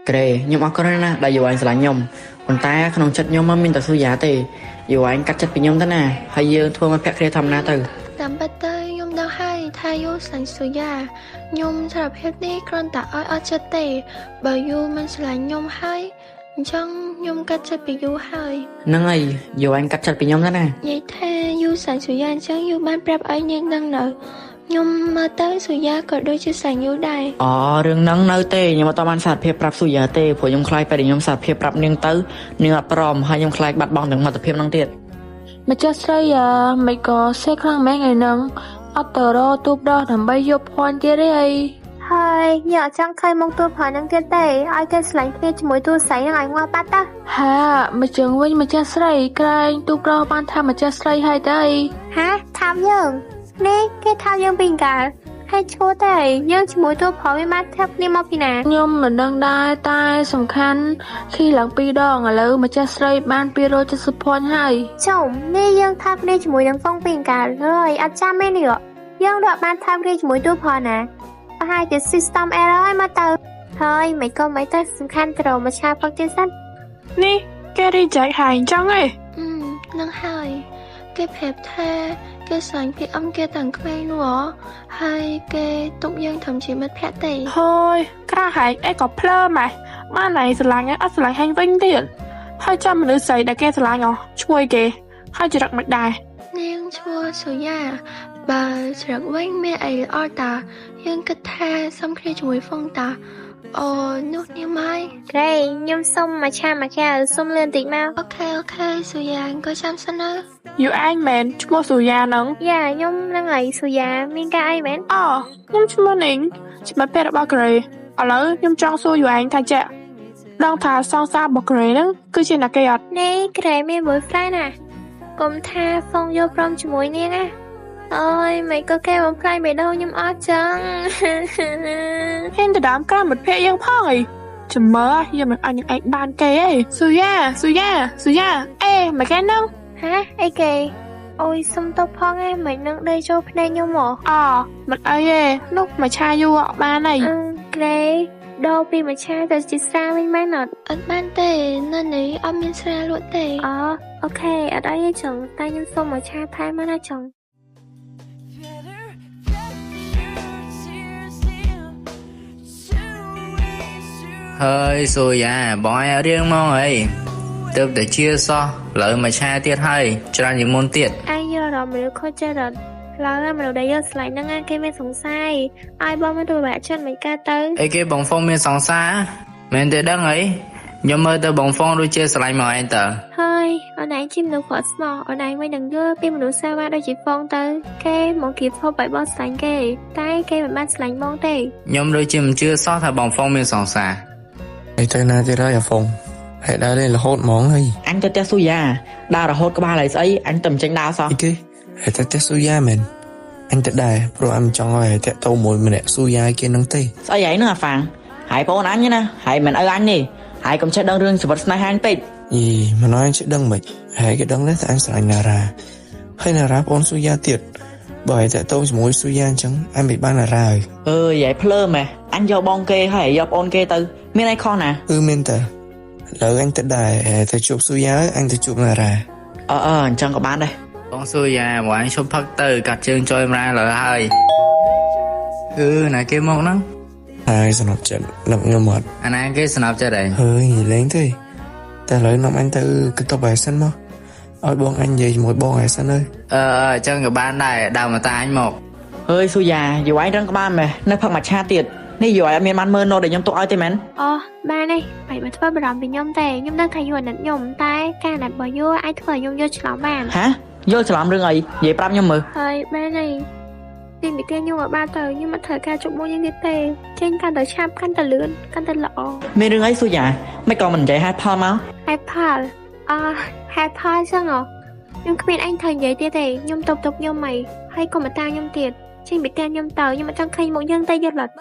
ក្រេខ្ញុំអរគុណណាស់ដែលយូរឯងស្រឡាញ់ខ្ញុំប៉ុន្តែក្នុងចិត្តខ្ញុំមិនមានតែស៊ូយ៉ាទេយូរឯងកាត់ចិត្តពីខ្ញុំទៅណាហើយយើងធ្វើមកភក្តិគ្នាធម្មតាទៅ តាមពិតទៅខ្ញុំដឹងហើយថាយូស្រឡាញ់សូយ៉ាខ្ញុំសារភាពនេះគ្រាន់តែឲ្យអត់ចិត្តទេបើយូមិនស្រឡាញ់ខ្ញុំហើយអញ្ចឹងខ្ញុំកាត់ចិត្តពីយូហើយ ហ្នឹងហើយយូរឯងកាត់ចិត្តពីខ្ញុំទៅណា និយាយថាយូស្រឡាញ់សូយ៉ាអញ្ចឹងយូបានប្រាប់ឲ្យនាងដឹងនៅខ្ញុំមើលទៅសូយ៉ាក៏ដូចជាស្រឡាញ់យូដែរ អូរឿងហ្នឹងនៅទេខ្ញុំអត់បានសារភាពប្រាប់ស៊ូយ៉ាទេព្រោះខ្ញុំខ្លាចពេលដែលខ្ញុំសារភាពប្រាប់នាងទៅនាងអត់ព្រមហើយខ្ញុំខ្លាចបាត់បង់ទាំងមិត្តភាពហ្នឹងទៀត ម្ចាស់ស្រីអាមិនក៏សេខ្លាំងមែនថ្ងៃហ្នឹងអត់ទៅរកទូបដោះដើម្បីយកភ័ណ្ឌទៀតទេអី ហើយញ៉ាអត់ចង់ឃើញមុខតួប្រុសហ្នឹងទៀតទេឲ្យគេស្រឡាញ់គ្នាជាមួយតួស្រីហ្នឹងឲ្យងាប់បាត់ទៅ ហាមកជើងវិញម្ចាស់ស្រីក្រែងទូប្រុសបានថាម្ចាស់ស្រីហើយទៅអី ហាថោកយើងនេះគេថោកយើងពីកាលហើយឈួតទេយើងជាមួយតួប្រុសវាមកថែបគ្នាមកពីណា ខ្ញុំមិនដឹងដែរតែសំខាន់ខីឡើងពីរដងឥឡូវម្ចាស់ស្រីបាន270ភ័ណ្ឌហើយ ចុំនេះយើងថែបគ្នាជាមួយនឹងហ្វុងពីកាលហើយអត់ចាំទេនេះយើងរកបានថែបគ្នាជាមួយតួប្រុសណាប្រហែលជា system error ហើយមកទៅហើយមិនក៏មិនទៅសំខាន់ត្រូវមកឆាផឹកទៀតសិន នេះគេ reject ហើយអញ្ចឹងឯង អឺនឹងហើយគេប្រាប់ថាគេស្រឡាញ់ពីអំគេតាំងក្មេងនោះហ៎ហើយគេទុកយើងធ្វើជាមិត្តភក្តិទេ ហើយក្រាស់ហែងអីក៏ភ្លើម៉េះបានណៃស្រឡាញ់ហើយអត់ស្រឡាញ់ហែងវិញទៀតហើយចាំមនុស្សស្រីដែលគេស្រឡាញ់ហ៎ឈ្មោះអីគេហើយចរិតមិនដែរ នាងឈ្មោះសូយ៉ាបើច្រឹកវិញមានអីល្អតាយើងគិតថាសំគ្នាជាមួយហ្វុងតាអូនោះនាងម៉ៃ ក្រេខ្ញុំសុំមកឆាមកកែវសុំលឿនតិចមក OK OK សូយ៉ាអង្គុយចាំសិនណា យូឯងមែនឈ្មោះសូយ៉ាហ្នឹង យ៉ាខ្ញុំនឹងអីសូយ៉ាមានការអីមែន អូខ្ញុំឈ្មោះនីងជាមិត្តភក្តិរបស់ក្រេឥឡូវខ្ញុំចង់សួរយូឯងថាចេះដឹងថាសង្សាររបស់ក្រេហ្នឹងគឺជាអ្នកគេអត់ នេះក្រេមាន boyfriend ណាកុំថាហ្វុងយកព្រមជាមួយនាងណាអូយមិនក៏គេបំផ្លាញបេះដូងខ្ញុំអត់ចឹង ហ៊ានទៅដើមក្រៅមិត្តភក្តិយើងផងអីចាំមើលយើងមិនឲ្យនឹងឯងបានគេអីសូយ៉ាសូយ៉ាសូយ៉ាអេមកគេហ្នឹង ហាអីគេអូយសុំទោសផងឯងមិននឹងដេកចូលភ្នែកខ្ញុំហ៎ អមិនអីទេនោះមកឆាយូរអត់បានអី អឺក្រេដូរពីមួយឆាទៅជាស្រាវិញមែនអត់ អត់បានទេនៅនេះអត់មានស្រាលក់ទេ អូ OK អត់អីទេចឹងតែខ្ញុំសុំមួយឆាថែមមកណាចឹង Better pack your tears in to ហើយសូយ៉ាបងឯងរៀងមកអីទៅតែជាសោះលើមកឆាទៀតហើយច្រើនជាងមុនទៀត ឯងយកអារម្មណ៍មនុស្សខុសចិត្តអត់ឡើយមនុស្សដែលយកស្រឡាញ់ហ្នឹងណាគេមានសង្ស័យឲ្យបងមិនទៅបាក់ចិត្តមិនកើតទៅ អីគេបងហ្វុងមានសង្សារមែនទេដឹងអីខ្ញុំមើលទៅបងហ្វុងដូចជាស្រឡាញ់មកឯងតើ ហើយអូនឯងជាមនុស្សខកស្មោះអូនឯងមិននឹងយល់ពីមនុស្សសាវ៉ាដូចជាហ្វុងទៅគេមកគៀបហូបឲ្យបងស្រឡាញ់គេតែគេមិនបានស្រឡាញ់បងទេ ខ្ញុំដូចជាមិនជឿសោះថាបងហ្វុងមានសង្សារ ហើយទៅណាទៀតហើយអាហ្វុងហើយដើរលេងរហូតហ្មងហើយ អញទៅផ្ទះស៊ូយ៉ាដើររហូតក្បាលហើយស្អីអញទៅមិនចេញដើរសោះ អីគេហើយទៅផ្ទះស៊ូយ៉ាមែនអញទៅដែរព្រោះអញមិនចង់ឲ្យហើយតាក់ទងមួយម្នាក់ស៊ូយ៉ាគេនឹងទេ ស្អីឯងហ្នឹងអាហ្វាងហើយបងអូនអញណាហើយមិនឪអញទេហើយកុំចេះដឹងរឿងជីវិតស្នេហាអញពេក យីមិនឲ្យអញចេះដឹងមិនហើយគេដឹងដែរថាអញស្រឡាញ់ណារ៉ាហើយណារ៉ាបងអូនស៊ូយ៉ាទៀតបើឲ្យតាក់ទងជាមួយស៊ូយ៉ាអញ្ចឹងអញមិនបានណារ៉ាហើយ អើយឯងភ្លើម៉េះអញយកបងគេហើយយកបងអូនគេទៅមានអីខុសណា គឺមានតែឥឡូវអញទៅដែរហើយទៅជួបស៊ូយ៉ាហើយអញទៅជួបណារ៉ា អឺអឺអញ្ចឹងក៏បានដែរ បងសូយ៉ាបងឯងឈប់ផឹកទៅកាត់ជើងចុយម្រាលើហើយគឺណាគេមកហ្នឹង ហើយសំណប់ចិត្តនឹកខ្ញុំអត់ អាណាគេស្នប់ចិត្តឯង ហើយនិយាយលេងទេតែឥឡូវនាំអញទៅកន្ទប់ឯសិនមកឲ្យបងអញនិយាយជាមួយបងឯសិនហើយ អឺអញ្ចឹងក៏បានដែរដើរមកតាអញមក ហើយស៊ូយ៉ាយូរឯងរឹងក្បាលម៉េះនៅផឹកមួយឆាទៀតនេះយូរឯងអត់មានបានមើលណូតដែលខ្ញុំទុកឲ្យទេមែន អូបានទេបាច់មកធ្វើបារម្ភពីខ្ញុំទេខ្ញុំដឹងថាយូអាណិតខ្ញុំតែការអាណិតរបស់យូអាចធ្វើឲ្យខ្ញុំយល់ច្រឡំបាន ហាយល់ច្រឡំរឿងអីនិយាយប្រាប់ខ្ញុំមើល ហើយបានហើយទីមីគេខ្ញុំឲ្យបានទៅខ្ញុំមិនត្រូវការជប់មួយយ៉ាងទៀតទេចេញកាន់តែឆាប់កាន់តែលឿនកាន់តែល្អ មានរឿងអីស៊ូយ៉ាមិនក៏មិននិយាយហេតុផលមក ហេតុផលអហេតុផលចឹងហ៎ខ្ញុំគ្មានអញត្រូវនិយាយទៀតទេខ្ញុំតបតបខ្ញុំហីហើយកុំមកតាមខ្ញុំទៀតចេញពីផ្ទះខ្ញុំទៅខ្ញុំមិនចង់ឃើញមុខយើងទេយល់អត់